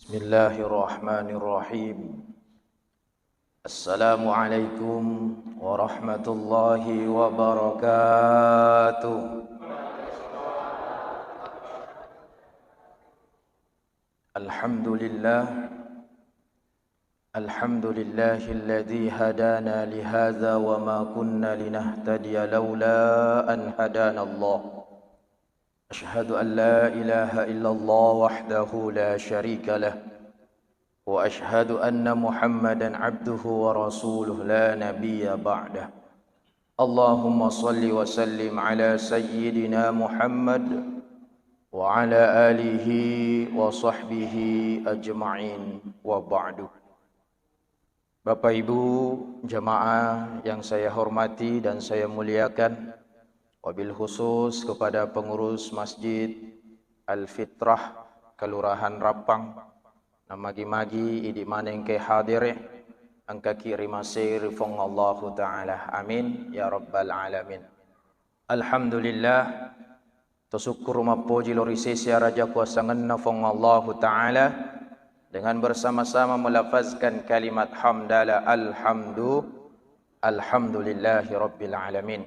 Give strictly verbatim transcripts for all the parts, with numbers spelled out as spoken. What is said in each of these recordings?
Bismillahirrahmanirrahim. Assalamualaikum warahmatullahi wabarakatuh. Alhamdulillah. Alhamdulillahilladzi hadana lihadza wa ma kunna linahtadiya laula an hadanallah. Asyhadu an la ilaha illallah wahdahu la syarika lah. Wa asyhadu anna Muhammadan abduhu wa rasuluh la nabiyya ba'dah. Allahumma salli wa sallim ala sayyidina Muhammad wa ala alihi wa sahbihi ajma'in, wa ba'du. Bapak Ibu jamaah yang saya hormati dan saya muliakan, wabil khusus kepada pengurus Masjid Al-Fitrah Kelurahan Rappang, namagi-magi idi maneng ke hadire, engkaki rimasei ri Puang Allahu Ta'ala. Amin ya rabbal alamin. Alhamdulillah, to sukkuru mappoji lo ri sese araja kuasangenna Puang Allahu Ta'ala, dengan bersama-sama melafazkan kalimat hamdalah, alhamdu, alhamdulillahi rabbil alamin.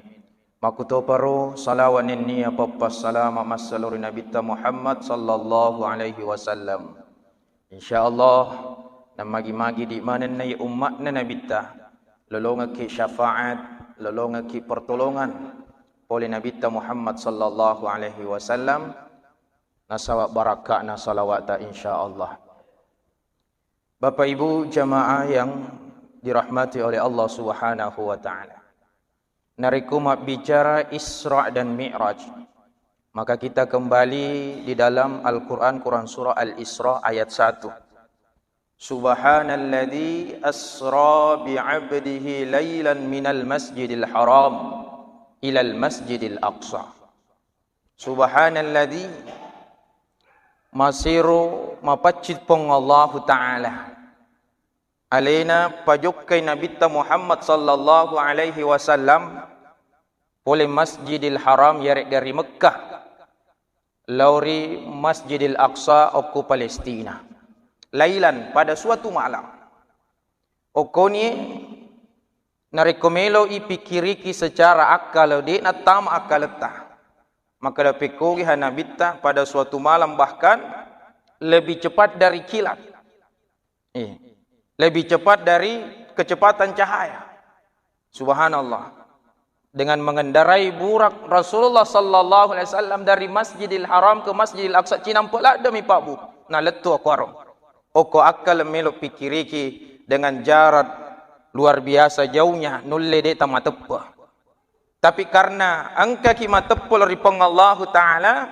Makkutoparo salawa nennia pappassalama massalo ri Nabitta Muhammad sallallahu alaihi wasallam. Insya Allah, namagi-magi di manenna ye umma'na Nabitta, lolongekki syafaat, lolongekki pertolongan pole Nabitta Muhammad sallallahu alaihi wasallam, nasaba barakka'na salawata, insya Allah. Bapak Ibu jamaah yang dirahmati oleh Allah Subhanahu wa Ta'ala. Narekko mabbicara Isra dan Mi'raj, maka kita kembali di dalam Al-Quran, Quran Surah Al-Isra ayat satu. Subhanalladzi asra bi'abdihi lailan minal masjidil haram ilal masjidil aqsa. Subhanalladzi, masero mapaccing Puang Allahu Ta'ala. Alena pajokkai Nabitta Muhammad sallallahu alaihi wasallam pole Masjidil Haram, yaregga ri Mekkah, lao ri Masjidil Aqsa okko Palestina. Lailan, pada suatu malam. Okkoni narekko melo ipikkiriki secara akal, de nattama akkaletta. Makkeda pekkogi ha Nabitta pada suatu malam bahkan lebih cepat dari kilat. Iya. Lebih cepat dari kecepatan cahaya. Subhanallah. Dengan mengendarai burak Rasulullah sallallahu alaihi wasallam dari Masjidil Haram ke Masjidil Aqsa, cinampe ladde mi, Pak Bu. Nalettu akuaro. Okko akal melo pikkiriki dengan jarak luar biasa jauhnya, nulle de tamateppe. Tapi karena engkaki mateppe ri Puang Allahu Ta'ala,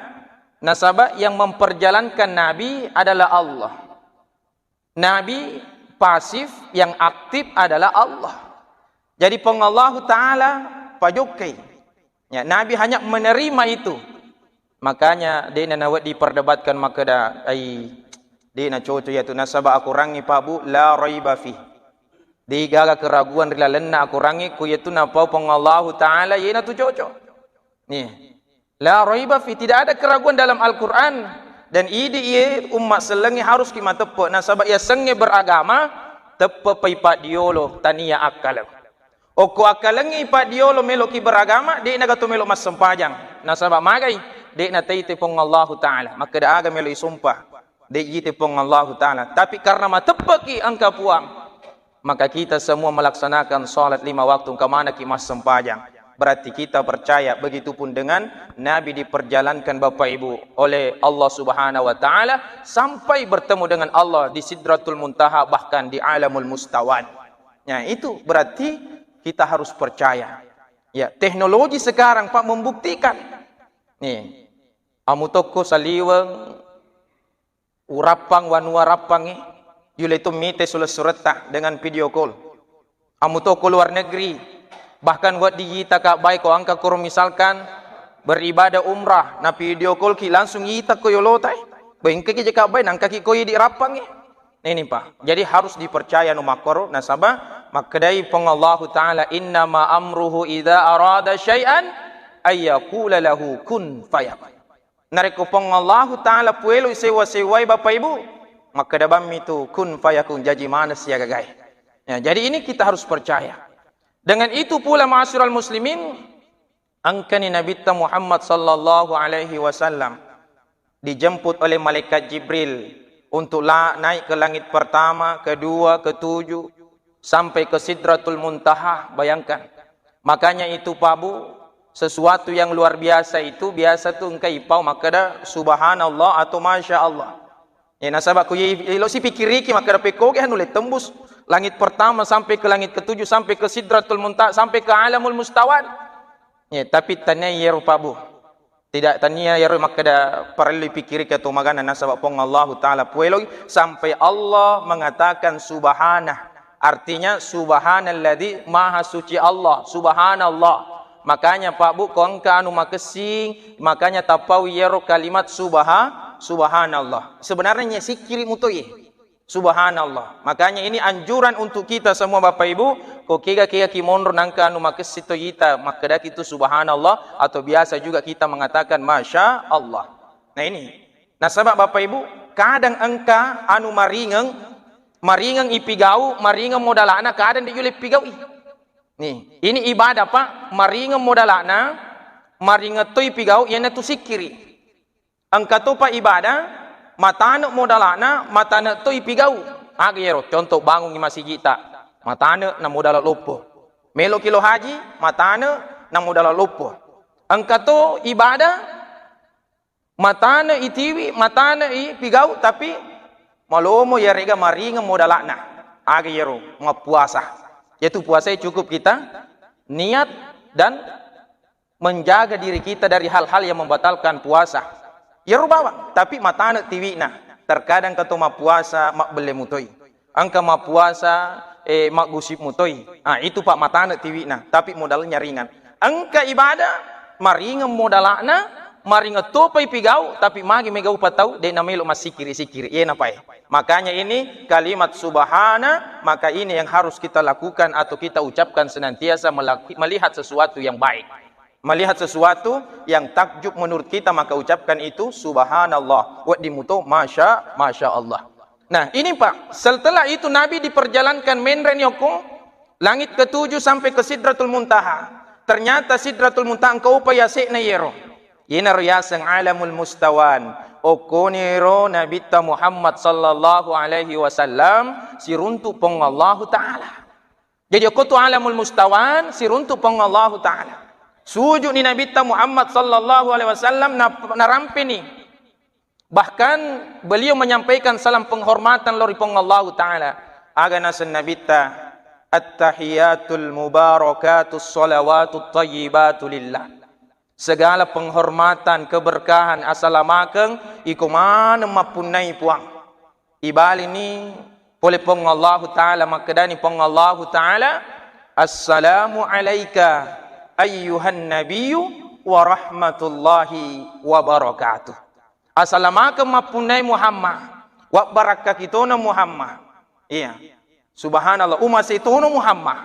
nasaba yang memperjalankan Nabi adalah Allah. Nabi pasif, yang aktif adalah Allah. Jadi Puang Allahu Ta'ala pajokkai. Ya, Nabi hanya menerima itu. Makanya de na nawedding diperdebatkan makkeda, ai, de na cocok iyatu nasaba akurangi, Pak Bu, la raiba fi. De gaga keraguan ri lalenna akurangi, ku iyatu napau Puang Allahu Ta'ala, iyanatu cocok. Nih. La raiba fi, tidak ada keraguan dalam Al-Quran. Dan idi iye umma sellengnge harus ki mateppe, nasaba iya sengnge beragama, teppe pai paddiolo tania akkaleng. Okko akkalengngi paddiolo melo ki beragama, de naga to melo massempajang. Nasaba magai, de na tei te Puang Allahu Ta'ala. Makkeda aga melo isompa, de ite Puang Allahu Ta'ala. Tapi karena mateppe ki engka Puang, maka kita semua melaksanakan salat lima waktu, engka maneng ki massempajang. Berarti kita percaya, begitupun dengan Nabi diperjalankan, Bapak Ibu, oleh Allah Subhanahu wa Ta'ala sampai bertemu dengan Allah di Sidratul Muntaha, bahkan di Alamul Mustawat. Nah, itu berarti kita harus percaya. Ya, teknologi sekarang, Pak, membuktikan. Nih, amutokko saliweng, urappang wanua rappangnge, yule tu mite sule-suretta dengan video call. Amutokko luar negeri, bahkan wedding yita kabbae ko engka koro misalkan beribadah umrah, na video call ki langsung yita ko yolota e. Bengke ki je kabbae, nangka ki ko idi rappangnge. Ini, Pak. Jadi harus dipercaya nu makkoro, nasaba makkedai Puang Allahu Ta'ala, "Innama amruhu idza arada syai'an ayyakula lahu kun fayakun." Narekko Puang Allahu Ta'ala pueloi sewa-sewai, Bapak Ibu, Makkeda bammi tu kun fayakun, jaji maneng siaga gae. Ya, jadi ini kita harus percaya. Dengan itu pula, ma'asyiral muslimin, engkani Nabitta Muhammad sallallahu alaihi wasallam dijemput oleh malaikat Jibril untuk la-, naik ke langit pertama, kedua, ketujuh, sampai ke Sidratul Muntaha. Bayangkan. Makanya itu, Pak Bu, sesuatu yang luar biasa itu biasa tu engka ipau makkeda subhanallah atau masya Allah. Ya, nasaba ku ye-, elo si pikiriki makkeda pekkogi anu le tembus langit pertama sampai ke langit ketujuh, sampai ke Sidratul Muntaha, sampai ke Alamul Mustawan. Ya, tapi tania yero, Pak Bu. Tidak, tania yero makkeda parellu pikiriki atau magana, nasaba Puang Allahu Ta'ala pueloi sampai Allah mengatakan subhanah. Artinya, subhanalladzi, maha suci Allah, subhanallah. Makanya, Pak Bu, ko engka anu makessing, makanya tapau yero kalimat subha-, subhanallah. Sebenarnya sikkiri mutoi. Subhanallah. Makanya ini anjuran untuk kita semua, Bapak Ibu, ko kega-kega ki monro nangka anu makessing to ita, makkedaki tu subhanallah, atau biasa juga kita mengatakan masya Allah. Nah, ini. Nasaba, Bapak Ibu, kadang engka anu maringeng, maringeng ipigau, maringeng modalana, kadang dijule pigaui. Nih, ini ibadah, Pak, maringeng modalana, maringeng to ipigau, iyanatu sikkiri. Engka topa ibadah, matane modalana, matane to ipigau. Aga yero, contoh, bangungi masiji'ta, matane na modala loppo. Meloki lo haji, matane na modala loppo. Engka to ibadah, matane itiwi, matane ipigau, tapi malomo yarega maringeng modalana. Aga yero, mappuasa. Yaitu puasa cukup kita niat dan menjaga diri kita dari hal-hal yang membatalkan puasa. Yero bawang, tapi matane tiwi'na. Terkadang kato mappuasa, mabbelle mutoi. Engka mappuasa, eh, maggusip mutoi. Ah, itu, Pak, matane tiwi'na, tapi modalnya ringan. Engka ibadah, maringeng modalana, maringeng topa ipigau, tapi magi mega upatau, de' namelo massikkiri-sikkiri. Iye napae. Makanya ini kalimat subhana, maka ini yang harus kita lakukan atau kita ucapkan senantiasa melak-, melihat sesuatu yang baik. Melihat sesuatu yang takjub menurut kita, maka ucapkan itu, "Subhanallah." Wedding muto, "Masya, Masya Allah." Nah, ini, Pak, setelah itu Nabi diperjalankan menre ni okko langit ketujuh sampai ke Sidratul Muntaha. Ternyata Sidratul Muntaha engka upa yase'na yero. Yenaro yaseng Alamul Mustawan. Okkoniro Nabitta Muhammad sallallahu alaihi wasallam siruntu Puang Allahu Ta'ala. Jadi, okko tu Alamul Mustawan, siruntu Puang Allahu Ta'ala. Sujudni Nabitta Muhammad sallallahu alaihi wasallam, na-, narampeni. Bahkan beliau menyampaikan salam penghormatan lao ri Puang Allahu Ta'ala. Aga naseng Nabitta, "Attahiyatul mubarakatus salawatut thayyibatu lillah." Segala penghormatan, keberkahan, asalamakeng, iko maneng mappunnai Puang. Ibalini pole Puang Allahu Ta'ala, makkedani Puang Allahu Ta'ala, "Assalamu alaika ayyuhan nabiyyu wa rahmatullahi wa barakatuh." Asalamakeng mappunnai Muhammad, wabbarakkaki tona Muhammad. Iya. Subhanallah, umase tono Muhammad.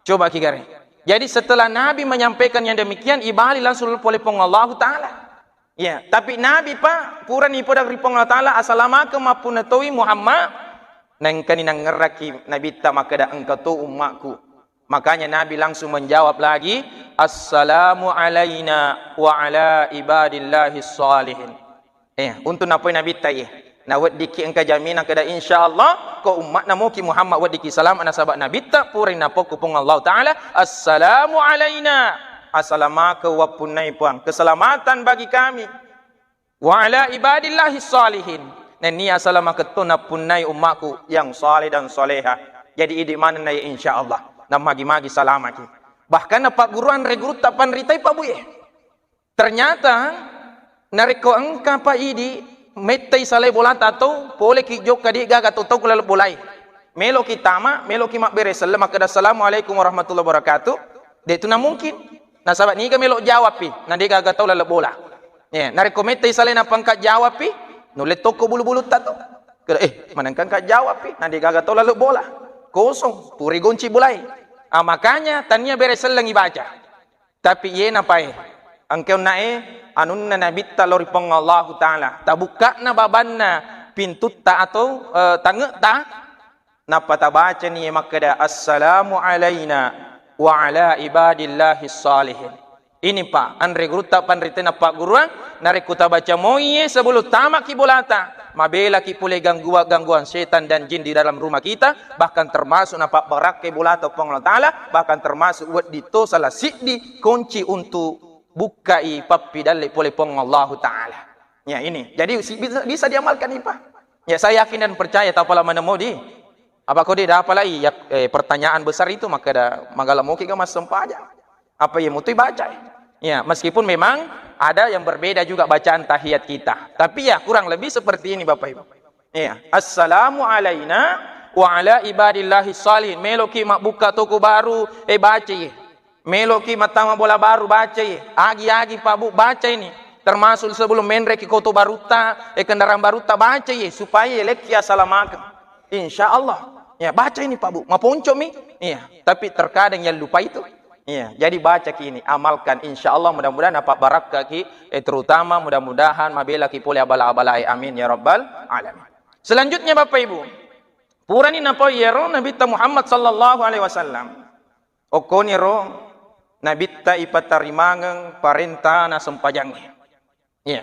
Coba ki gare. Jadi setelah Nabi menyampaikan yang demikian, ibali langsung pole Puang Allahu Ta'ala. Ya, tapi Nabi, Pak, purani poda ri Puang Allahu Ta'ala, asalamakeng mappunna toi Muhammad, naengkani nangngerraki Nabitta makkeda engka to ummaku. Makanya Nabi langsung menjawab lagi, "Assalamu alaina wa ala ibadillahi shalihin." Eh, untu napoi Nabitta, eh. Naweddikki engka jaminan keda, insya Allah, ko ummatna moki Muhammad weddikki salama nasaba Nabitta pura napokko Puang Allah Ta'ala, "Assalamu alaina." Asalamakeng wappunnai Puang. Keselamatan bagi kami. "Wa ala ibadillahi shalihin." Nennia asalamakeng to nappunnai ummaku yang saleh dan saleha. Jadi idi manenna ya, insya Allah. Namagi-magi salamaki. Bahkan napagguruan re gurutta panritai Pak Buye. Ternyata, narekko engka pa idi mettai salai bolata atau poleki jokka de gaga tau tau ku laleng bolai. Meloki tama, meloki mabbere selleng, makkeda, "Assalamualaikum warahmatullahi wabarakatuh." De tu namungkin. Nasaba niga melo jawabpi, na de gaga tau laleng bola. Ya, narekko mettai salai nappa engka jawabpi, nulle tokko bulu-bulutta tu. Keda, "Eh, manengka engka jawabpi, na de gaga tau laleng bola." Kosong, puri gonci bolai. Ah, makanya tania bere selleng ibaca. Tapi iye napae, engka onnae anunna Nabitta lao ri Puang Allahu Ta'ala. Tabukka'na babanna pintutta atau, eh, tangetta, nappa tabacani makkeda, "Assalamu alaina wa ala ibadillahis salihin." Ini, Pak, anre gurutta panrita nappagguruang, narekko tabaca moiye sebelum tamaki bolata, mabelaki pole gangguan-gangguan setan dan jin di dalam rumah kita, bahkan termasuk napabbarakkai bolata Puang Allah Ta'ala, bahkan termasuk wedding to salah siddi kunci untuk bukkai pappidalle pole Puang Allahu Ta'ala. Ya, ini. Jadi, si-, bisa, bisa diamalkan ini, Pak. Ya, saya yakin dan percaya, tapala manemo di. Apa kau di, dapalai? Ya, eh, pertanyaan besar itu, maka ada magala moki ga massempajang. Apa iya mutu baca? Ya, meskipun memang ada yang berbeda juga bacaan tahiyat kita. Tapi ya, kurang lebih seperti ini, Bapak Ibu. Ya, "Assalamu alaina wa ala ibadillahi salihin." Meloki mabbuka toko baru, eh, baca, iya. Meloki mattama bola baru, baca, iya. Agi-agi, Pak Bu, baca ini. Termasuk sebelum menreki koto barutta, eh, kendaraan barutta, baca, iya, supaya lekki asalamakeng. Insya Allah. Ya, baca ini, Pak Bu. Maponcomi? Iya. Tapi terkadang yang lupa itu. Iya. Jadi baca ki ini, amalkan. Insya Allah, mudah-mudahan apa barakka ki, eh, terutama mudah-mudahan mabela ki pole abala-abalae. Amin ya rabbal alamin. Selanjutnya, Bapak Ibu, purani napau iyaro Nabitta Muhammad sallallahu alaihi wasallam. Okkoniro Nabitta ipatarimangeng parenta na sempajangnge. Iya.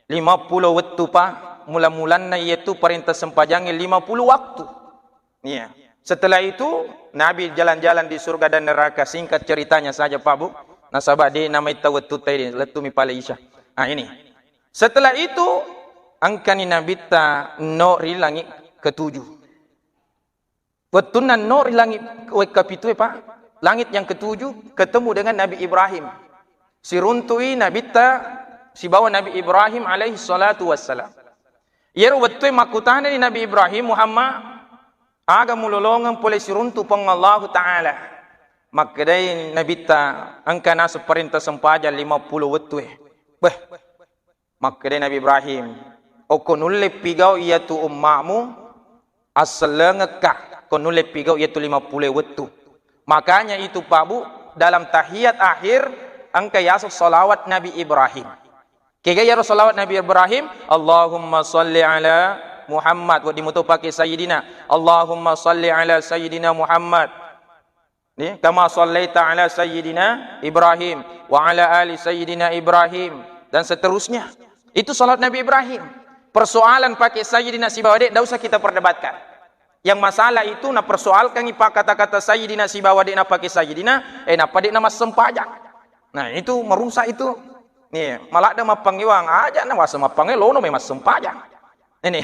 Lima puluh wettu, Pak, mula-mulanna iyatu parenta sempajangnge lima puluh waktu. Iya. Setelah itu, Nabi jalan-jalan di surga dan neraka. Singkat ceritanya saja, Pak Bu. Nasaba de namaitta wettu tadi, lettu mi pale Isya. Ah, ini. Setelah itu, engkani Nabitta no ri langit ketujuh. Wettunna no ri langit wekka pitue, Pak, langit yang ketujuh, ketemu dengan Nabi Ibrahim. Siruntui Nabitta sibawa Nabi Ibrahim alaihi salatu wassalam. Iyaro wettue makkutanani Nabi Ibrahim, "Muhammad, aga mulolongeng pole siruntu Puang Allahu Ta'ala?" Makkedai Nabitta, "Engka naseng parenta sempajang lima puluh wettue." Beh, Makkedai Nabi Ibrahim, "Okko nulle pigau iyatu umma'mu, assellengekka ko nulle pigau iyatu lima puluh wettu." Makanya itu, Pak Bu, dalam tahiyat akhir engka yaseng salawat Nabi Ibrahim. Kega iyaro salawat Nabi Ibrahim? "Allahumma salli ala Muhammad." Wedding muto pake Sayyidina. "Allahumma salli ala Sayyidina Muhammad." Nih, "Kama sallaita ala Sayyidina Ibrahim, wa ala ali Sayyidina Ibrahim," dan seterusnya. Itu salat Nabi Ibrahim. Persoalan pakai Sayyidina sibawa de, ndak usah kita perdebatkan. Yang masalah itu, napersoalkan i kata-kata Sayyidina sibawa de napakai Sayyidina, eh, napa de namassempajang. Nah, itu merusak itu. Nih, maladde mappangewang aja, na wasa mappange lono memang sempajang. Ini.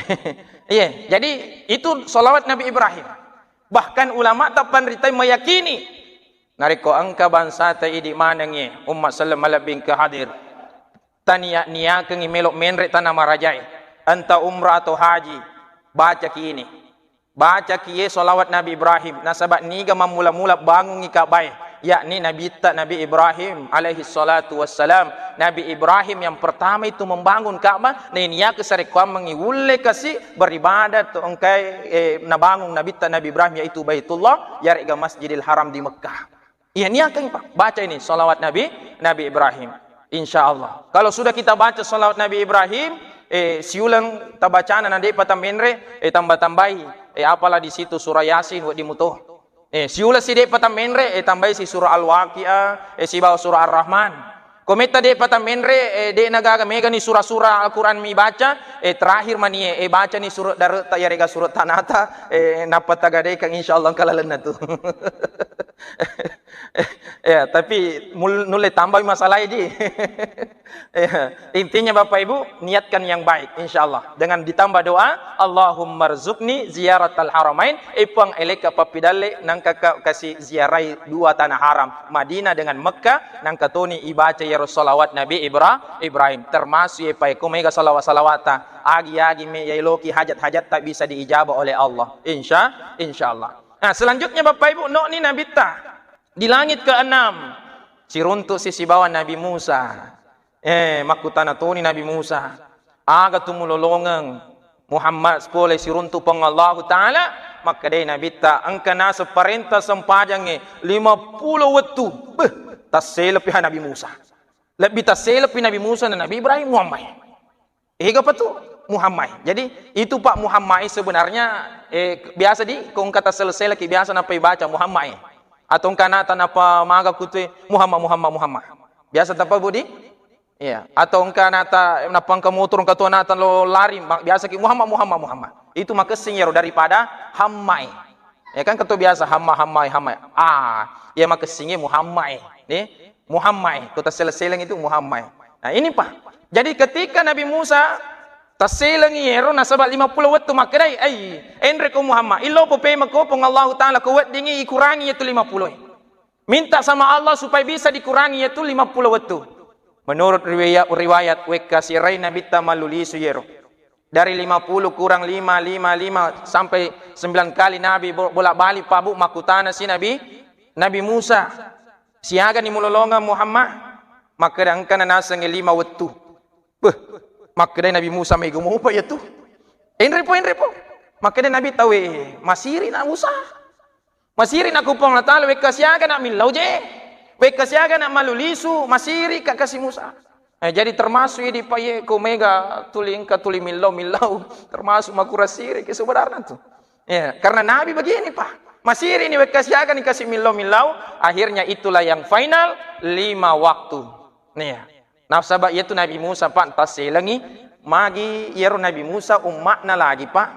Iya, jadi itu salawat Nabi Ibrahim. Bahkan ulama tappanritai meyakini, narekko engka bangsata idi manengngi umma selleng malebbi engka hadir, tania-niakengngi melo menre tana marajae, enta umrah atau haji, bacaki ini. Bacaki ye salawat Nabi Ibrahim, nasaba niga mammula-mula bangungngi Ka'bae, yakni Nabitta Nabi Ibrahim alaihi salatu wassalam. Nabi Ibrahim yang pertama itu membangun Ka'bah, nainiakke sarekkuammengngi ulle kasi beribadah to engkae, eh, nabangung Nabitta Nabi Ibrahim, yaitu Baitullah, yaregga Masjidil Haram di Mekkah. Iya, niakkeng, Pak. Baca ini salawat Nabi, Nabi Ibrahim. Insya Allah. Kalau sudah kita baca salawat Nabi Ibrahim, eh, siuleng tabacana na de'pa tamenre, eh, tambah-tambahi, eh, apalah di situ surah Yasin, wedding muto. Eh, siuleng si de'pa tamenre, eh, tambahi si surah Al-Waqiah, eh, sibawa surah Ar-Rahman. Ko metta de'pa tamenre, eh, de'na gaga megani surah-surah Al-Quran mi baca, eh, terakhir mani, eh, eh, bacani surah daretta, yarega surah tanata, eh, nappa tagadekang, insya Allah, engka lalenna tu. Ya, tapi mul-, nulle tambahi masalah ji. Ya, intinya Bapak Ibu, niatkan yang baik, insya Allah. Dengan ditambah doa, "Allahumma rzuqni ziyaratal haramain." Eh, Puang, elekka pappidalle, nangka ka-, kasi ziarai dua tanah haram, Madinah dengan Mekkah, nangka toni ibaca yaro salawat Nabi Ibra-, Ibrahim. Termasuk ye pae ko mega salawat-salawata, agi-agi me yailoki hajat-hajatta bisa diijabah oleh Allah. Insya, insya Allah. Nah, selanjutnya Bapak Ibu, noni Nabitta. Di langit keenam, siruntu si sibawa Nabi Musa. Eh, makkutana toni Nabi Musa, "Aga tu mulolongeng Muhammad pole siruntu Puang Allahu Ta'ala?" Makkedai Nabitta, "Engka naseng parenta sempajangnge lima puluh wettu." Beh, tasselepi ha Nabi Musa. Lebbi tasselepi Nabi Musa na Nabi Ibrahim Muhammad. Ega pa tu? Muhammad. Jadi, itu Pak Muhammad sebenarnya, eh, biasa di, ko engka tassele-seleki, biasa nappa ibaca Muhammad. Atau engka anata nappa maga kutue, Muhammad, Muhammad, Muhammad. Biasa tappa, Budi? Iya. Atau engka anata, nappa engka motor, engka tu anata lo lari, ma-, biasa ki Muhammad, Muhammad, Muhammad. Itu makessing iyaro daripada Hammai. Ya kan, ketua biasa Hamma, Hammai, Hammai. Ah, iya makessingi Muhammad. Nih, Muhammad. Kota selesai itu Muhammad. Nah, ini Pak. Jadi ketika Nabi Musa tasselengi ero nasaba lima puluh wettu makkedai, "Ai, enre ko Muhammad, illo po pemako Puang Allahu Ta'ala ko weddingi ikurangi itu lima puluh." Minta sama Allah supaya bisa dikurangi itu lima puluh wettu. Menurut riwaya-, riwayat, wekka sirai Nabitta mallulisu yero. Dari lima puluh kurang lima, lima, lima, sampai sembilan kali Nabi bo-, bolak-balik pabu makkutana si Nabi, Nabi Musa, "Siaga ni mulolongeng Muhammad?" Makkeda, "Engkana nasengnge lima wettu." Beh, makkedai Nabi Musa, "Mega mopa iya tu. Enre po, enre po." Makkeda Nabi, "Tawe, masiri na Musa. Masiri na ku Puang Allah Ta'ala, wekka siaga na millau je. Wekka siaga na malu lisu, masiri ka kasi Musa." Eh, jadi termasuk idi pa ye ko mega tuli engka tuli millau, millau. Termasuk makurang siri ke sebenarnya tu. Ya, karena Nabi begini, Pak. Masiri ni wekka siaga ni kasi millau, millau. Akhirnya itulah yang final, lima waktu. Nih ya. Nasaba iyatu Nabi Musa, Pak, tasselengi, magi iyaro Nabi Musa umma'na lagi, Pak.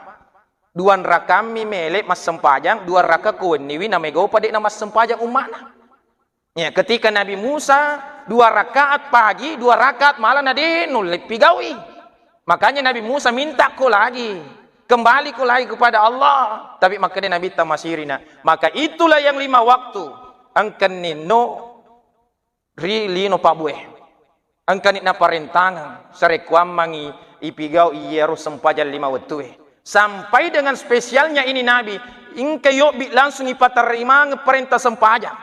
Dua rakammi mele massempajang, dua raka ko wenniwi na megopa de'na massempajang umma'na. Ya, ketika Nabi Musa dua rakaat pagi, dua rakaat malam na de nulle pigaui. Makanya Nabi Musa minta ko lagi, kembali ko lagi kepada Allah. Tapi makkeda Nabi tamasirina. Maka itulah yang lima waktu. Engkenni no ri lino pabbue. Engkani naparentangeng, sarekkuammangi ipigau iyaro sempajang lima wettue. Sampai dengan spesialnya ini Nabi, engka yobbi langsung ipaterrimangeng perintah sempajang.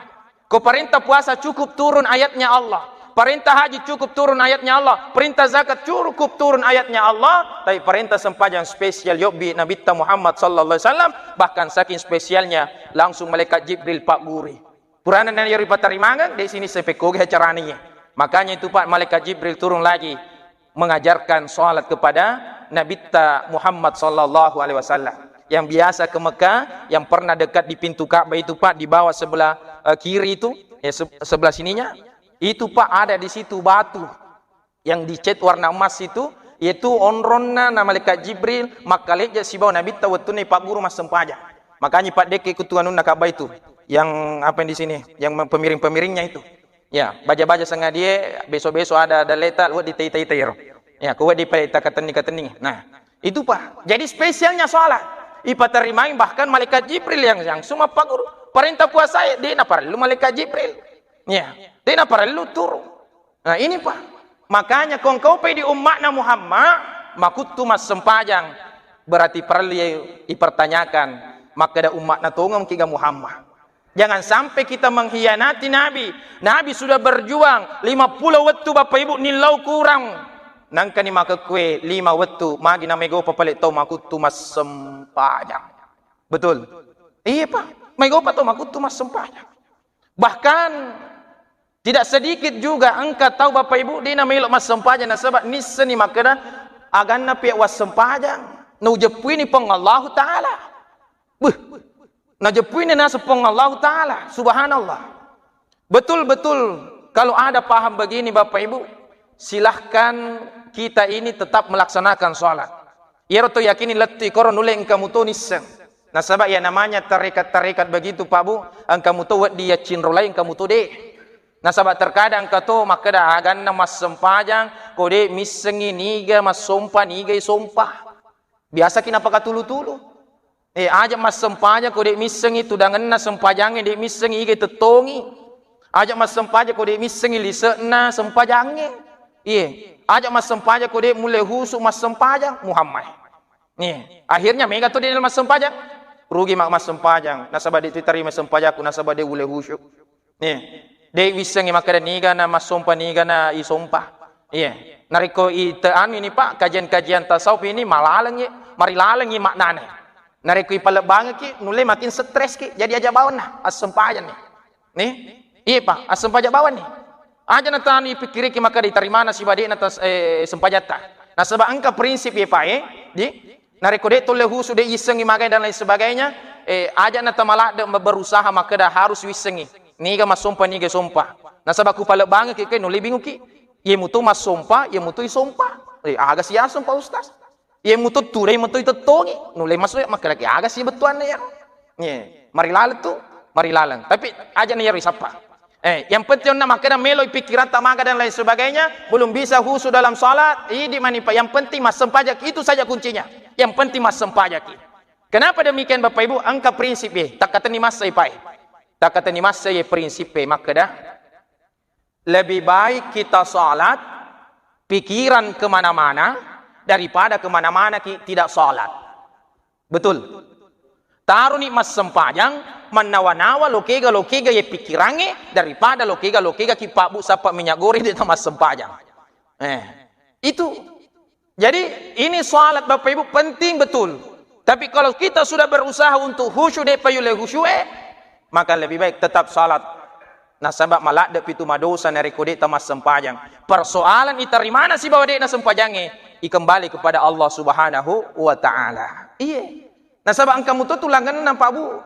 Ko perintah puasa cukup turun ayatnya Allah, perintah haji cukup turun ayatnya Allah, perintah zakat cukup turun ayatnya Allah, tapi perintah sempajang spesial yobbi Nabitta Muhammad sallallahu alaihi wasallam, bahkan saking spesialnya langsung malaikat Jibril paggurui. Purana na iyaro ripaterrimangeng, de' sinisseng pekkogi acarana iye. Makanya itu, Pak, malaikat Jibril turun lagi mengajarkan salat kepada Nabitta Muhammad sallallahu alaihi wasallam. Yang biasa ke Mekah, yang pernah dekat di pintu Ka'bah itu, Pak, di bawah sebelah, eh, kiri itu, ya, se-, sebelah sininya, itu, Pak, ada di situ batu yang dicet warna emas itu, yaitu onronna na malaikat Jibril makkalejja sibawa Nabitta wettunna ipagguru massempajang. Makanya ipaddekke kutu anunna Ka'bah itu, yang apa yang di sini, yang pemiring-pemiringnya itu. Ya, baja-baja sengadie, besok-besok ada daleta, wedding taitai-tai ro. Ya, ko wedding pai takatenni-katenni. Nah, itu, Pak. Jadi spesialnya salat. Ipaterrimai bahkan malaikat Jibril yang langsung mappaguru. Perintah puasa, de' naparellu malaikat Jibril. Ya, de' naparellu turun. Nah, ini, Pak. Makanya ko engka upai di umma'na Muhammad, makuttu massempajang, berarti parellu ya ipertanyakan, makkeda umma'na tongeng kiga Muhammad. Jangan sampai kita mengkhianati Nabi. Nabi sudah berjuang lima puluh wettu, Bapak Ibu, nillau kurang. Nangkani makekkue lima wettu, magi na megopa pale tau makuttu massempajang. Betul? Iya, Pak. Megopa tau makuttu massempajang. Bahkan tidak sedikit juga engka tau, Bapak Ibu, de' namelo massempajang nasaba nisseni makkeda aganna pia wassempajang, naujeppuini Puang Allahu Ta'ala. Beuh, najeppuini naseng Puang Allahu Ta'ala. Subhanallah. Betul-betul, kalau ada paham begini, Bapak Ibu, silahkan kita ini tetap melaksanakan sholat. Iyaro to yakini lettu ikoro nulle engka muto nisseng. Nasaba ya namanya tarekat-tarekat begitu, Pak Bu, engka muto weddi yaccinrolai, engka muto de. Nasaba terkadang engka to makkeda aganna massempajang, ko de missengi niga massompa, niga isompa. Biasaki napakatulu-tulu. Eh, aja massempajang ko de missengi tudangenna sempajangnge, de missengi iga itettongi. Aja massempajang ko de missengi lise'na sempajangnge. Iye, aja massempajang ko de mulle husu massempajang, Muhammad. Nih, akhirnya mega to de massempajang. Rugi mak massempajang, nasaba de tu tarima sempajakku, nasaba de ulle husu. Nih, de wissengi makkeda niga na massompa, niga na isompa. Iya. Narekko ite anu ini, Pak, kajian-kajian tasawuf ini malalengi, marilalengi maknane. Narekko ipalebbangeki, nulle makin stres ki, jadi aja bawanna assempajang nih. Nih, iya, Pak, assempajang bawang nih. Aja na tanu ipikkiriki makkeda itarimana sibade'na tas-, eh, sempajatta. Nasaba engka prinsip ye, Pak, eh, di, narekko de' tolle husu, de' issengi magai dan lain sebagainya, eh, aja' na tamaladde' berusaha makkeda harus wissengi. Niga massompa, niga sompa. Nasaba ku palebbangeki ke nulle binguki. Ye mutu massompa, ye mutu isompa. Eh, aga siaseng, Pak Ustaz? Ye mutu tudai, mutu itettongi. Nulle masuk makkeda ke aga si bettuanna ya. Ye, marilaleng tu, marilaleng. Tapi aja' na yaro isappa. Eh, yang penting onna makkeda melo pikkiratta maga dan lain sebagainya, belum bisa khusyuk dalam salat, idi' mani, Pak. Yang penting massempajaki, itu saja kuncinya. Yang penting massempajaki. Kenapa demikian, Bapak Ibu? Engka prinsip ye, takkatenni massai, Pak. Takkatenni massai ye prinsip ye, makkeda, lebih baik kita salat, pikiran kemana-mana, daripada kemana-mana ki tidak salat. Betul. Taroni massempajang, mannawa-nawa lokega-lokega ye pikirangnge daripada lokega-lokega ki pabbu sappa minyak goreng de' tamassempajang. Eh, itu. Jadi ini salat, Bapak Ibu, penting betul. Tapi kalau kita sudah berusaha untuk khusyuk, de' payulle khusyuk, eh, maka lebih baik tetap salat. Nasaba maladde' pitu madosa narekko de' tamassempajang. Persoalan itarimana sibawa de' nasempajangnge, ikembali kepada Allah Subhanahu wa Ta'ala. Iye. Nasaba engka muto tulangenna, Pak Bu.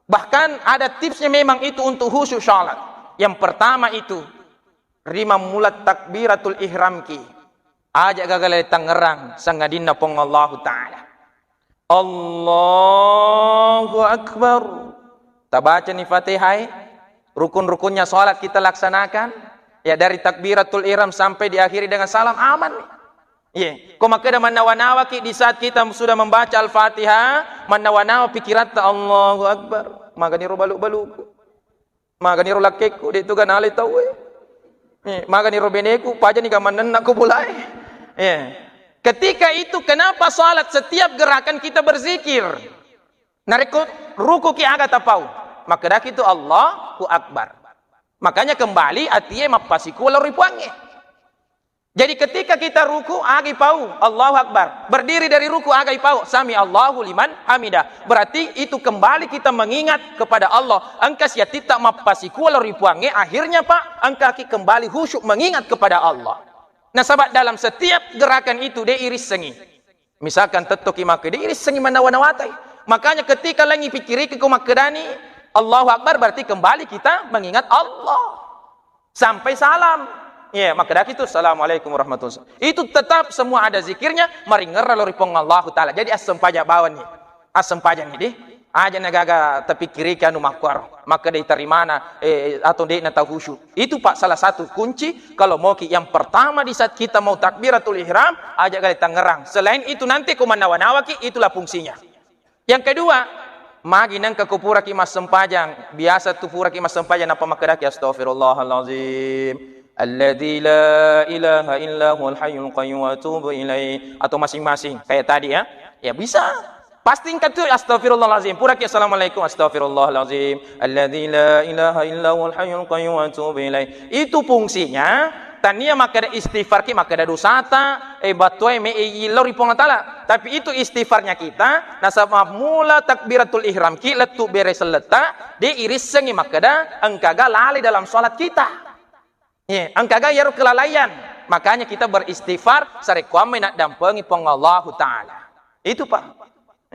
Bahkan ada tipsnya memang itu untuk khusyuk salat. Yang pertama itu, ri mammula takbiratul ihram ki, aja' gaga le tangngerang sangadinna Puang Allahu Ta'ala. Allahu Akbar. Tabacani Fatihah, rukun-rukunnya salat kita laksanakan. Ya, dari takbiratul ihram sampai diakhiri dengan salam, aman. Iya. Ko makkeda mannawa-nawaki di saat kita sudah membaca Al-Fatihah, mannawa-nawa pikkiratta, Allahu Akbar. Magani ro balu-baluku. Magani ro lakkekku, de' tu ganale tauwe. Eh, magani ro beneku, pajani ga mannenna ko bolae. Eh. Ketika itu kenapa salat setiap gerakan kita berzikir? Narekko rukuki aga tapau? Makkedaki tu Allahu Akbar. Makanya kembali atie mappasikuwa lao ri Puangnge. Jadi ketika kita ruku, aga ipau? Allahu Akbar. Berdiri dari ruku, aga ipau? Sami Allahu liman hamidah. Berarti itu kembali kita mengingat kepada Allah. Engka siatitta mappasikuwa lao ri Puangnge, akhirnya, Pak, engkaki kembali khusyuk mengingat kepada Allah. Nasaba dalam setiap gerakan itu de' irissengi. Misalkan tettoki makkeda, irissengi mannawa-nawatai. Makanya ketika laingi pikkiriki ko makkedani Allahu Akbar, berarti kembali kita mengingat Allah. Sampai salam. Iya, makkedaki tu, "Assalamualaikum warahmatullahi wabarakatuh." Itu tetap semua ada zikirnya, maringerra lao ri Puang Allahu Ta'ala. Jadi assempajang bawani. Assempajang ni di. Aja' na gaga tapikkiriki anu makkuaro. Makkeda itarimana, eh, atau de' na tau khusyuk. Itu, Pak, salah satu kunci. Kalau mau ki yang pertama di saat kita mau takbiratul ihram, aja' gaga le tangngerang. Selain itu nanti ko mannawa-nawaki, itulah fungsinya. Yang kedua, magi nengka ko puraki massempajang, biasa tu puraki massempajang nappa makkedaki, "Astaghfirullahalazim, alladzi la ilaha illa huwal hayyul qayyum wa atubu ilaih." Atau masing-masing, kayak tadi ya. Ya bisa. Pasti engka tu, "Astaghfirullahalazim." Puraki assalamualaikum, "Astaghfirullahalazim, alladzi la ilaha illa huwal hayyul qayyum wa atubu ilaih." Itu fungsinya. Tania makkeda istighfar ki, makkeda dosata, eh, battuae me, eh, lao ri Puang Allah Ta'ala. Tapi itu istighfarnya kita, nasaba mula takbiratul ihram ki, lettu bere selletta, de' irissengi makkeda engkaga lalai dalam salat kita. Iya, engkaga iyaro kelalaian. Makanya kita beristighfar, sarekkoammai naddampengi Puang Allahu Ta'ala. Itu, Pak.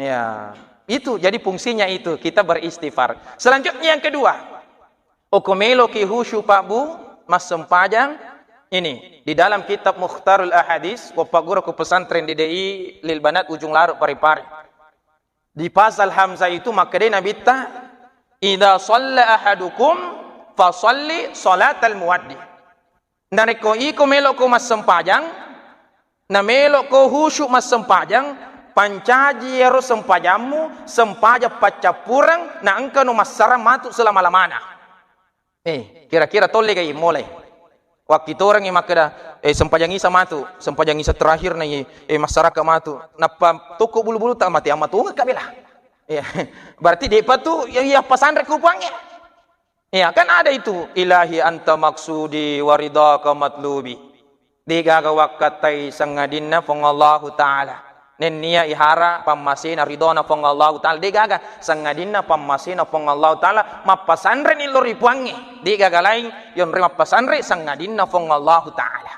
Ya, itu jadi fungsinya itu, kita beristighfar. Selanjutnya yang kedua, Okko meloki khusyuk, Pak Bu, massempajang, ini, di dalam kitab Mukhtarul Ahadits, wappagguru ku pesantren di D I lil Banat Ujung Laruk, Parepare. Di pasal hamzah itu makkedai Nabitta, "Idza shalla ahadukum fasalli shalatal muwaddi." Narekko iko melokko massempajang, na melokko khusyuk massempajang, pancaji iyaro sempajammu, sempajang paccappureng, na engkano massarang matu selama-lamana. Eh, kira-kira tollegai molai? Wakkitorengngi makkeda, eh, sempajang isa matu, sempajang isa terakhir na, eh, massaraka matu. Nappa tokko bulu-buluta mati amma tungekka bela. Iya. Berarti depa tu, ya, iya, pasanre ku Puangnge. Iya, kan ada itu, "Ilahi anta maksudi wa ridhaka matlubi." Degaga wakkattai sangadinna Puang Allahu Ta'ala. Nennia ihara pammasena ridhona Puang Allahu Ta'ala. Degaga sangadinna pammasena Puang Allahu Ta'ala. Mappasanreni lao ri Puangnge. Degaga laing yonroi mappasanre sangadinna Puang Allahu Ta'ala.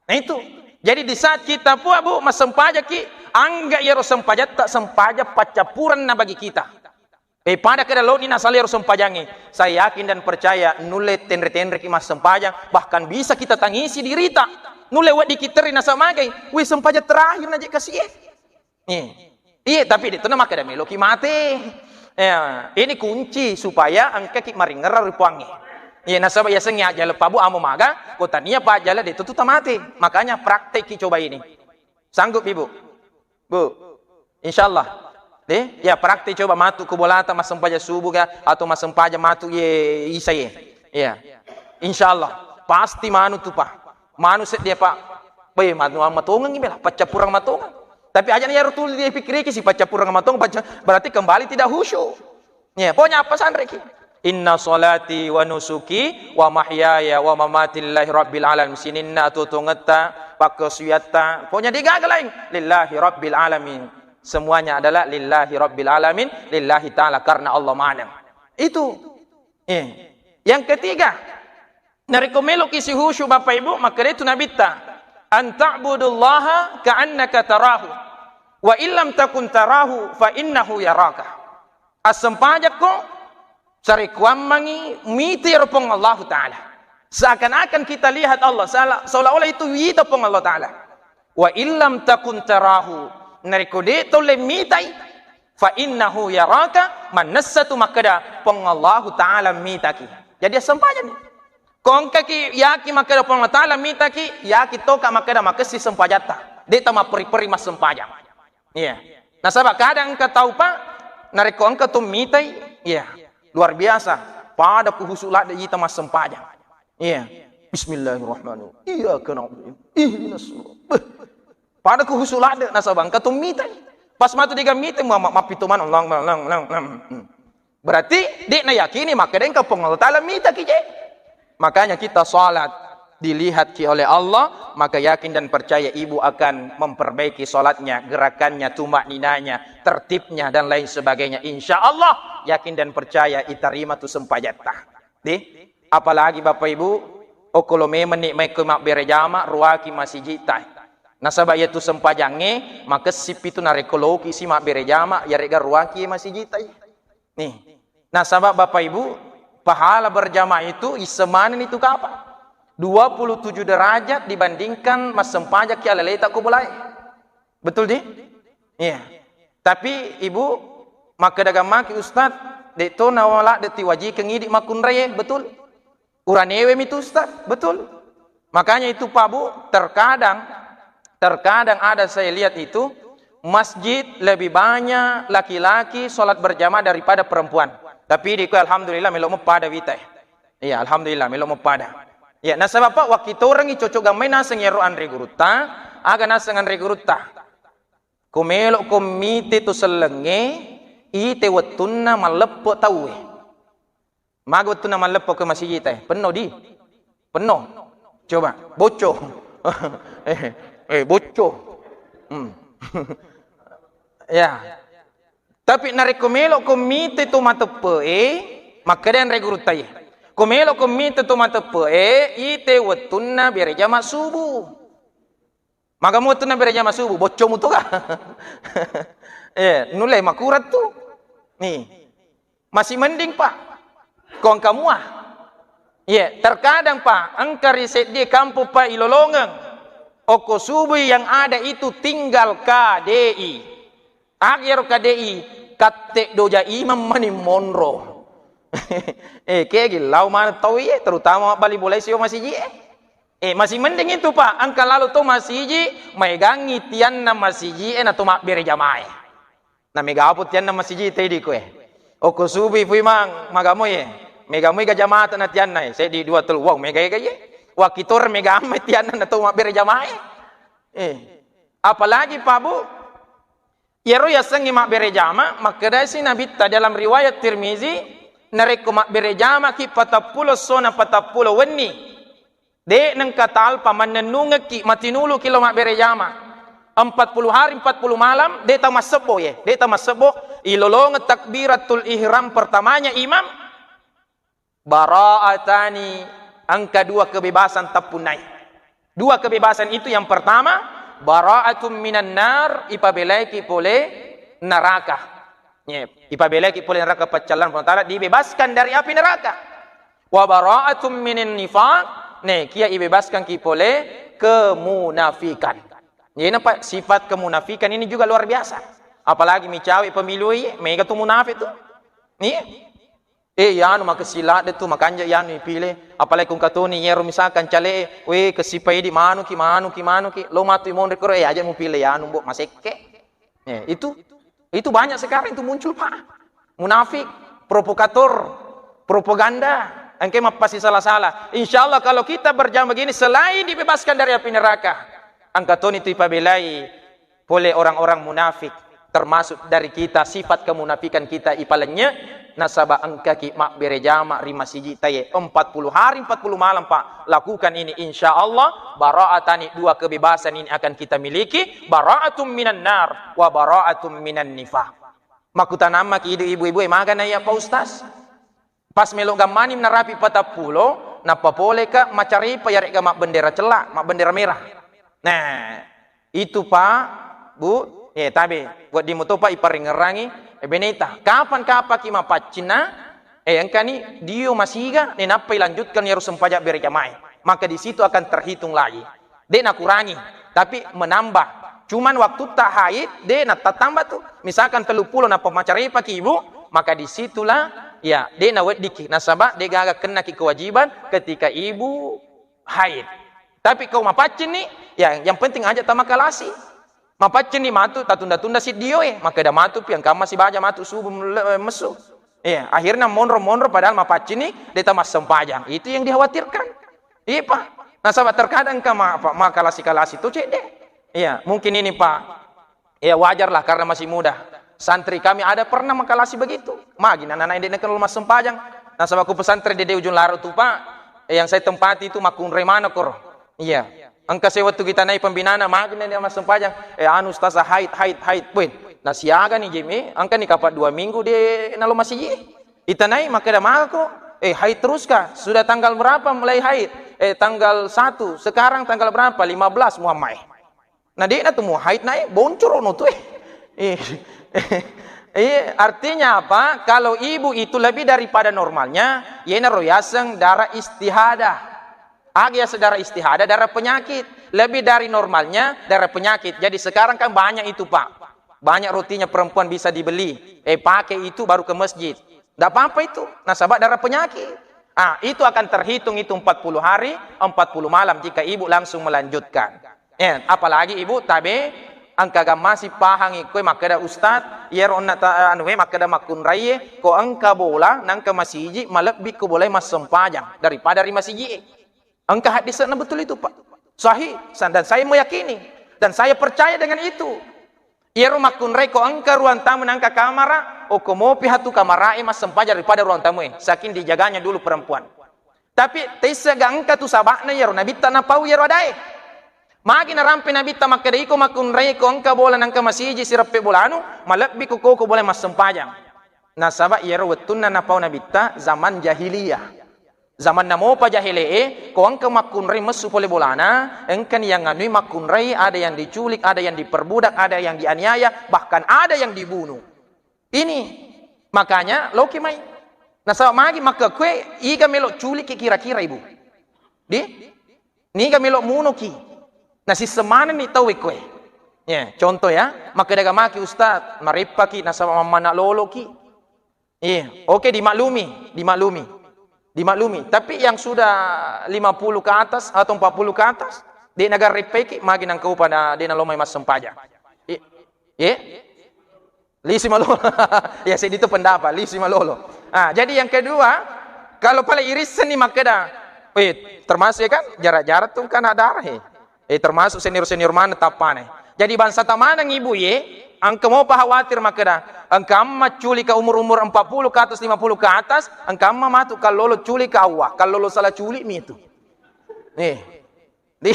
Nah itu. Jadi di saat kita pua, Bu, massempajaki, angga iyaro sempajatta sempajang paccappurenna bagi kita. Eh, pada kada loni nasala iyaro sempajangnge. Saya yakin dan percaya nulle tenre-tenreki massempajang, bahkan bisa kita tangisi dirita. Nulle weddikki terri nasaba magai, wih, sempajang terakhir naje kasie. Iya. Iya, tapi de' to namakkeda meloki mate. Ya, ini kunci supaya engkaki maringerrang ri Puangnge. Iya, nasaba yasengnge ajjala pabu amo maga, ko tania pa ajjala de' to tu tamate. Makanya praktekki coba ini. Sanggup, Ibu? Bu? Insyaallah. De? Ya, praktek coba matu ku bolata massempajang subuh ga atau massempajang matu ye isa ye. Iya. Insyaallah. Pasti manu tu, Pak. Manu seddi, Pak. Be, manu matongengngi bela, paccappureng matongang. Tapi aja na iyaro tuli dipikkiriki si paccappureng matongang, pacca-, berarti kembali tidak khusyuk. Ya, pokoknya apa sanreki? Inna salati wa nusuki wa mahyaya wa mamati lillahi rabbil alamin. Sininna tuo-tuongetta, pakkasuwiatta, pokoknya degaga lain. Lillahi rabbil alamin. Semuanya adalah lillahi rabbil alamin, lillahi ta'ala, karena Allah maneng. Itu. Eh. Yang ketiga, narekko meloki si khusyuk, Bapak Ibu, makkeda itu Nabitta, "An ta'budullaha ka'annaka tarahu, wa illam takun tarahu, fa innahu yaraka." Assempajakko, sarekkuammengngi mita iyaro Puang Allahu Ta'ala. Seakan-akan kita lihat Allah, seolah-olah itu wita Puang Allah Ta'ala. Wa illam takun tarahu, narekko de' taulle mitai, fa innahu yaraka, mannessa tu makkeda Puang Allahu Ta'ala mitaki. Jadi assempajanni. Ko engkaki yaki makkeda Puang Allah Ta'ala mitaki, yaki toka makkeda makessing sempajatta. De' tamapperi-peri massempajang. Iya. Nasaba kadang engka tau, Pak, narekko engka to mitai, iya, luar biasa. Pada ku khusyuk ladde' ita massempajang. Iya. Bismillahirrahmanirrahim. Iyyaka na'budu. Ihdinas sirat. Beh. Pada ku khusyuk ladde' nasaba engka to mitai. Pas matu degaga mitai, ma-, ma-, mappito maneng, lang, lang, lang, lang, lang. Hmm. Berarti de' nayakini makkeda engka Puang Allah Ta'ala mitaki je. Makanya kita salat dilihatki oleh Allah, maka yakin dan percaya ibu akan memperbaiki salatnya, gerakannya, tumakninanya, tertibnya, dan lain sebagainya. Insya Allah, yakin dan percaya itarima tu sempajatta. Di? Apalagi Bapak Ibu, okko lo memang ni maikko mabbere jama, ruaki masijitai. Nasaba iyatu sempajangnge, makessippi tu narekko loki si mabbere jama, yarega ruaki masijitai. Nih. Nasaba Bapak Ibu, pahala berjamaah itu isseng maneng itu kapang? Dua puluh tujuh derajat dibandingkan massempajakki alaleta ko bolae. Betul di? Iya. Tapi Ibu, makkeda gammaki Ustaz, de' to nawaladde' tiwajikeng idi makkunraie, betul? Uranewe mi tu Ustaz, betul? Makanya itu Pak Bu, terkadang, terkadang ada saya lihat itu, masjid lebih banyak laki-laki sholat berjamaah daripada perempuan. Tapi di ku alhamdulillah melo' mo pada wita. Iya, alhamdulillah melo' mo pada. Iya, nasaba Pak, wakkitorengngi cocok gammai naseng iyaro anre gurutta, aga naseng anre gurutta. Ko melo'ko mite to sellengnge, ite wettunna malleppe tauwe. Maga wettunna malleppe ko masijita e? Penno di? Penno. Coba, bocco. Eh, eh, bocco. Hmm. Ya. Tapi narekko melo'ko mite to mateppe e, makkeda anre gurutta e. Ko melo'ko mite to mateppe e, ite wettunna bere jama subuh. Maga mo tu nabbere jama subuh, boccomu tu ga? Eh, nulle makurang tu. Nih. Masih mending, Pak. Ko engka mua. Iya, terkadang, Pak, engka ri seddie kampung, Pak, ilolongeng. Okko subuh yang ada itu tinggal K D I. Aga iyaro K D I, katte doja imang mani monro. Eh, kegi lao maneng tau iye, terutama mabbali bola e sibawa masiji e. Eh, masih mending itu, Pak. Engka lalo to masiji, maegangngi tianna masiji e na to mabbere jamae. Na megapo tianna masiji te di koe. Okko subuh i fui mang, magamoi e. Megamoi ga jamata na tianna e. Seddi, dua, tellu. Wow, mega ega iye. Wakkitor mega amma tianna na to mabbere jamae. Eh. Apalagi, Pak Bu, iyaro yasengnge mabbere jama, makkedasi Nabitta dalam riwayat Tirmizi, narekko mabbere jamaki patappulo essona patappulo wenni, de' nengka talpa mannennungekki, matinuluki lao mabbere jama. Empat puluh hari, empat puluh malam, de' tau massebbo ye, de' tau massebbo, ilolongeng takbiratul ihram pertamanya imam, bara'atani, engka dua kebebasan tappunnai. Dua kebebasan itu, yang pertama, bara'atun minan nar, ipabelaiki pole neraka. Ye, ipabelaiki pole neraka paccallang Puang Ta'ala, dibebaskan dari api neraka. Wa bara'atun minan nifaq, ne, kia ibebaskanki pole kemunafikan. Jadi, nampak sifat kemunafikan ini juga luar biasa. Apalagi micawe pemilu, iya, mega tu munafik tu. Iya. Eh, yanu makessing ladde tu, makanja yanu ipile. Apalagi kung katoni yero misalkan cale, we, kessipa idi manuki, manuki, manuki. Lo matu imonri koro, eh, aja mupile yanu, Mbok, masekke. Eh, itu, itu banyak sekarang itu muncul, Pak. Munafik, provokator, propaganda, engke mappasi salah-salah. Insya Allah, kalau kita berjalan begini, selain dibebaskan dari api neraka, engka toni tu ipabelai pole orang-orang munafik, termasuk dari kita, sifat kemunafikan kita ipalennye, nasaba engkaki mabbere jama ri masiji taye empat puluh hari, empat puluh malam, Pak. Lakukan ini, insya Allah, bara'atani, dua kebebasan ini akan kita miliki, bara'atum minan nar, wa bara'atum minan nifaq. Makkutanang maki ibu-ibu, "E, magana iya, Pak Ustaz? Pas melo gammani narapi patappulo, nappa poleka macarepa, yaregga mabbendera cella, mabbendera merah." Nah, itu, Pak, Bu, eh, tabe, wedding muto, Pak, iparengngerangi, eh, beneta. Kapan kapaki mapaccinna, eh, engkani dio masiga, nenappa ilanjutkan yaro sempajang berjamaah. Maka di situ akan terhitung lagi. De' nakurangi, tapi menambah. Cuman waktutta haid, de' natatamba tu. Misalkan tellu pulo nappa macarepaki ibu, maka disitulah, ya, de' naweddiki. Nasaba de' gaga kennaki kewajiban ketika ibu haid. Tapi kau mapaccinni, ya, yang penting aja tamakalasi. Mapaccinni matu, tatunda-tunda siddio e, makkeda matu pi engka masibaja matu subuh mele-, messu. Iya, akhirnya monro-monro padahal mapaccinni, de' tamassempajang. Itu yang dikhawatirkan. Iya, Pak. Nasaba terkadang engka ma-, apa, makalasi-kalasi tu cedde. Iya, mungkin ini, Pak. Ya, wajarlah karena masih muda. Santri kami ada pernah makalasi begitu. Magi nana-nana de' nakenna massempajang. Nasaba ku pesantren de' de' Ujung Laro tu, Pak. Eh, yang saya tempati itu makkunrai maneng koro. Iya. Engka sewettu kitanai pembinana, magi nana massempajang. Eh, anu, ustazah, haid, haid, haid. Weh, nasiaga ni jemi, engka ni kapa dua minggu de' nalo masiji. Itanai makkeda, "Maga ko? Eh, haid terus kah? Sudah tanggal berapa mulai haid?" "Eh, tanggal satu. Sekarang tanggal berapa?" "Lima belas muammai." Na de' na tu mu haid na, eh, boncoro no tu, eh. Eh, eh, artinya apa? Kalau ibu itu lebih daripada normalnya, yenaro yaseng darah istihadah. Aga yaseng darah istihadah, darah penyakit. Lebih dari normalnya, darah penyakit. Jadi sekarang kan banyak itu, Pak. Banyak rotinya perempuan bisa dibeli. Eh, pakai itu baru ke masjid. Ndak apa-apa itu. Nasaba darah penyakit. Ah, itu akan terhitung itu empat puluh hari, empat puluh malam jika ibu langsung melanjutkan. Eh, apalagi ibu tabe engka gammasi pahangi koe makkeda, "Ustaz, iyaro onna ta-, anu e makkeda makkunraie, ko engka bola, nangka masiji, malebbi ko bolae massempajang daripada ri masiji e." Engka hadisna betul itu, Pak. Sahih. Sa-, dan saya meyakini. Dan saya percaya dengan itu. Iyaro makkunrai ko engka ruang tamu nangka kamara, okko mopi hatu kamarae massempajang daripada ruang tamu e. Saking dijaganya dulu perempuan. Tapi tessa ga engka tu sabakna iyaro nabitta napau iyaro adae. Magi narampe nabitta makkeda, "Iko makkunrai ko engka bola nangka masiji sireppe bolanu, malebbi ko koko bola massempajang." Nasaba iyaro wettunna napau nabitta zaman jahiliyah. Zamanna mopa jahele'e, ko engka makkunrai messu pole bolana, engkani yang anui makkunrai, ada yang diculik, ada yang diperbudak, ada yang dianiaya, bahkan ada yang dibunuh. Ini makanya loki mai. Nasaba magi makkekue, iga melo culiki kira-kira, Ibu? Di? Niga melo munoki? Nasisseng manenni tau e koe. Ya, contoh ya, makkeda ga maki, "Ustaz, mareppaki nasaba mammana loloki." Iya, oke, dimaklumi, dimaklumi. Dimaklumi. Tapi yang sudah lima puluh ke atas atau empat puluh ke atas, de' nagareppaiki, magi nangka upa na, de' nalomai massempajang. I-, iya? Lisi malolo. Ya, seddi tu pendapat, lisi malolo. Ah, jadi yang kedua, kalau pale irissenni makkeda, eh, termasuk ya kan, jarak-jarak tu kan ada arah, eh. Eh, termasuk senior-senior maneng tappane. Jadi bangsa tamaneng ibu ye, engka mopa khawatir makkeda, engka amma culika umur-umur empat puluh ke atas, lima puluh ke atas, engka amma matu kallolo culika awwa, kallolo salah culik mi itu. Eh. Di,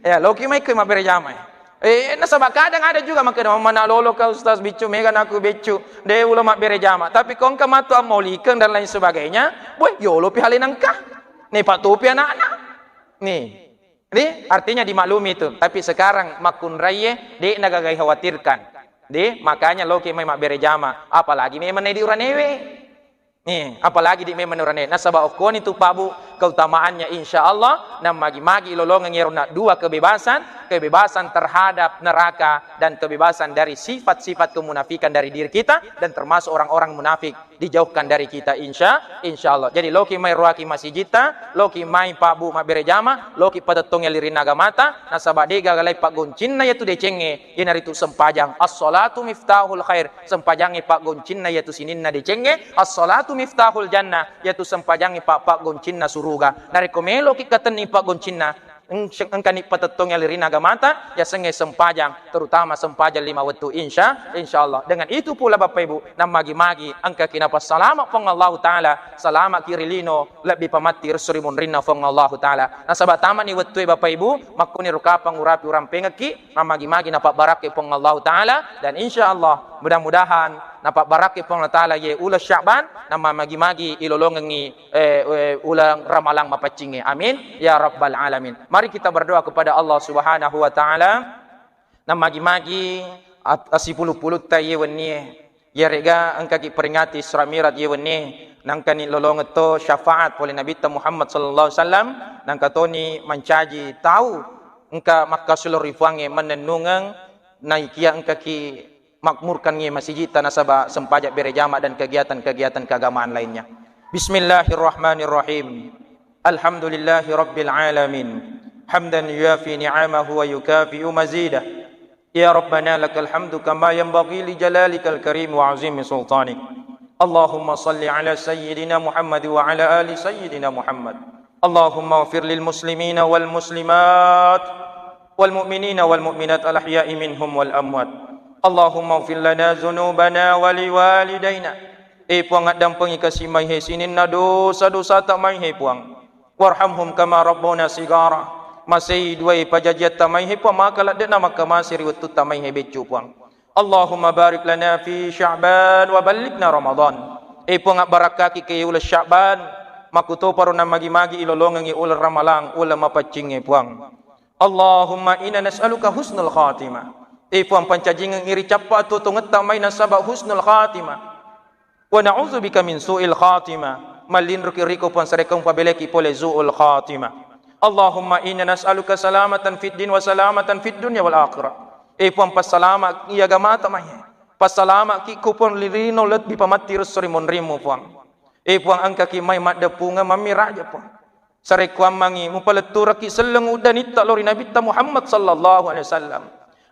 ya, loki mai ke mabbere jama. Eh, nasaba kadang ada juga makkeda, "Mana lolo ka Ustaz, biccu mega naku biccu, de' ulo mabbere jama." Tapi ko engka matu ammaulikeng dan lain sebagainya, boy, yolo pi hale nangka. Nih, patupi anak-anak. Nih. Jadi, artinya dimaklumi itu. Tapi sekarang makkunraie, de' nagagai khawatirkan. De', makanya loki mai mabbere jama, apalagi memang di uranewe. Nih, apalagi di memang uranewe. Nasaba okkoni tu, Pak Bu, keutamaannya, insya Allah, nammagi-magi ilolongeng ero na dua kebebasan, kebebasan terhadap neraka dan kebebasan dari sifat-sifat kemunafikan dari diri kita dan termasuk orang-orang munafik dijauhkan dari kita, insya, insya Allah. Jadi, loki mai roaki masijitta, loki mai, Pak Bu, mabbere jama, loki patettongi lirinna agamata, nasaba de' gagalai paggoncinna yatu decengnge, iyanaritu sempajang. As-salatu miftahul khair, sempajangnge paggoncinna yatu sininna decengnge. As-salatu miftahul jannah, yatu sempajangnge pa-, paggoncinna suruga. Narekko meloki katenni paggoncinna, eng-, engkani patettongi lirinna agamata, yasengnge sempajang, terutama sempajang lima wettu, insya, insya Allah. Dengan itu pula, Bapak Ibu, nammagi-magi engkaki napassalama Puang Allahu Ta'ala, salamaki ri lino, lebbi pamatti ri esso ri munrinna Puang Allahu Ta'ala. Nasaba tamani wettue, Bapak Ibu, makkoni ro kapang urapi urampengekki, nammagi-magi napabbarakkai Puang Allahu Ta'ala, dan insya Allah, mudah-mudahan napabbarakkai Puang Allahu Ta'ala ye uleng Sya'ban, nammagi-magi ilolongengngi eh, eh, uleng Ramalang mapaccingnge. Amin ya rabbal alamin. Mari kita berdoa kepada Allah Subhanahu wa Ta'ala. Nammagi-magi at-, asipulu-pulutta ye wennie, yarega engkaki peringati Isra Mi'raj ye wennie, nangkani lolongeng to syafaat pole Nabitta Muhammad sallallahu alaihi wasallam, nangka toni mancaji tau engka makkasulori Puangnge mannennungeng, naikia engkaki makmurkan ngi masijitta nasaba sempajang bere jama dan kegiatan-kegiatan keagamaan lainnya. Bismillahirrahmanirrahim. Alhamdulillahi rabbil alamin. Hamdan yuafi ni'amahu wa yukafi'u mazidah. Ya Rabbana lakal hamdu kama yanbaghi li jalalikal karim wa azimi sultanik. Allahumma salli ala sayyidina Muhammad wa ala ali sayyidina Muhammad. Allahumma ighfir lil muslimina wal muslimat wal mu'minina wal mu'minat al ahya'i minhum wal amwat. Allahumma ighfir lana dzunubana wa liwalidaina. E Puang, addampengi kasi maihe sininna dosa-dosata maihe, Puang. Warhamhum kama rabbawna sigara. Masei duae pajajiatta maihe, Puang, maka ladde'na makkamase ri wettutta maihe beccu, Puang. Allahumma barik lana fi Sya'ban wa ballighna Ramadan. E Puang, abbarakkaki ke uleng Sya'ban, makkutoparo namagi-magi ilolongengngi uleng Ramalang, uleng mapaccingnge, Puang. Allahumma inna nas'aluka husnul khatimah. E Puang, pancajingengngi ricappa tuo-tuongetta mai nasaba husnul khatimah. Wa na'udzubika min su'il khatimah. Mallinroki riko, Puang, sarekka mupabeleki pole su'ul khatimah. Allahumma inna nas'aluka salamatan fid din wa salamatan fid dunya wal akhirah. E Puang, passalama iya agamata mai. Passalamaki ko, Puang, lirino lebbi pamatti resso ri monrimmu, Puang. E Puang, engkaki mai maddeppungeng mammiraja, Puang. Sarekkuammengngi mupaletturekki selleng uddanitta lao ri Nabitta Muhammad sallallahu alaihi wasallam.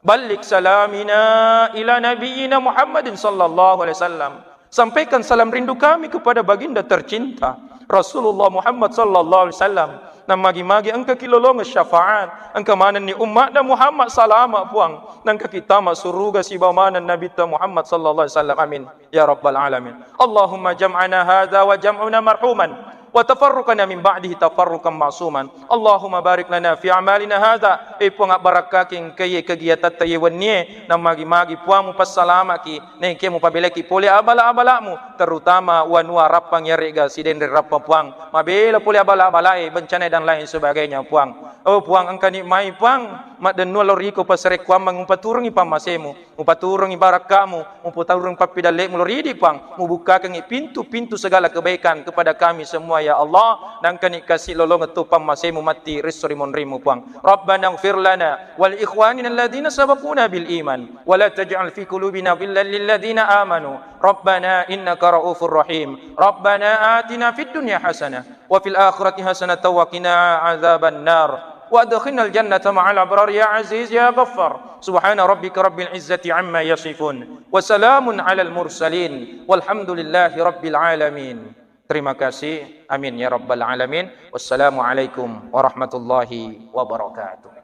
Balligh salamina ila nabiyyina Muhammadin sallallahu alaihi wasallam. Sampaikan salam rindu kami kepada baginda tercinta Rasulullah Muhammad sallallahu alaihi wasallam. Namagi-magi engkaki lolongeng syafaat, engka manenni ummatna Muhammad salama, Puang. Nengkaki tama suruga sibawa maneng Nabitta Muhammad sallallahu alaihi wasallam. Amin. Ya Rabbal Alamin. Allahumma jam'ana hadza wa jam'una marhuman, wa tafarruqana min ba'dihi tafarruqan ma'suman. Allahumma barik lana fi a'malina hadza. E Puang, abbarakkaki engkae kegiatatta ye wennie, namagi-magi Puang mupassalamaki, nengke mupabelaki pole abala-abalamu, terutama wanua Rappang yarega Sidenreng Rappang, Puang. Mabela pole abala-abalae, bencana dan lain sebagainya, Puang. Oh Puang, engkani mai, Puang, maddennua lao riko passarekkuammeng, mupaturungi pammasemu. Mupaturungi barakkamu, mupaturungi pappidalle'mu lao ri idi, Puang. Mubukkakengngi pintu-pintu segala kebaikan kepada kami semua, ya Allah. Nangkani kasi lolongeng to pammasemu matti resso ri monrimmu, Puang. Rabbana ighfir lana wa li ikhwanina alladzina sabaquna bil iman wa la taj'al fi qulubina ghillan lil ladzina amanu. Rabbana innaka raufur rahim. Rabbana atina fid dunya hasanah wa fil akhirati hasanatan wa qina adzabannar. Wa adkhilnal jannata ma'al abrar ya Aziz ya Ghaffar. Subhana rabbika rabbil izzati amma yasifun. Wa salamun alal mursalin. Walhamdulillahi rabbil alamin. Terima kasih. Amin ya rabbal alamin. Wassalamualaikum warahmatullahi wabarakatuh.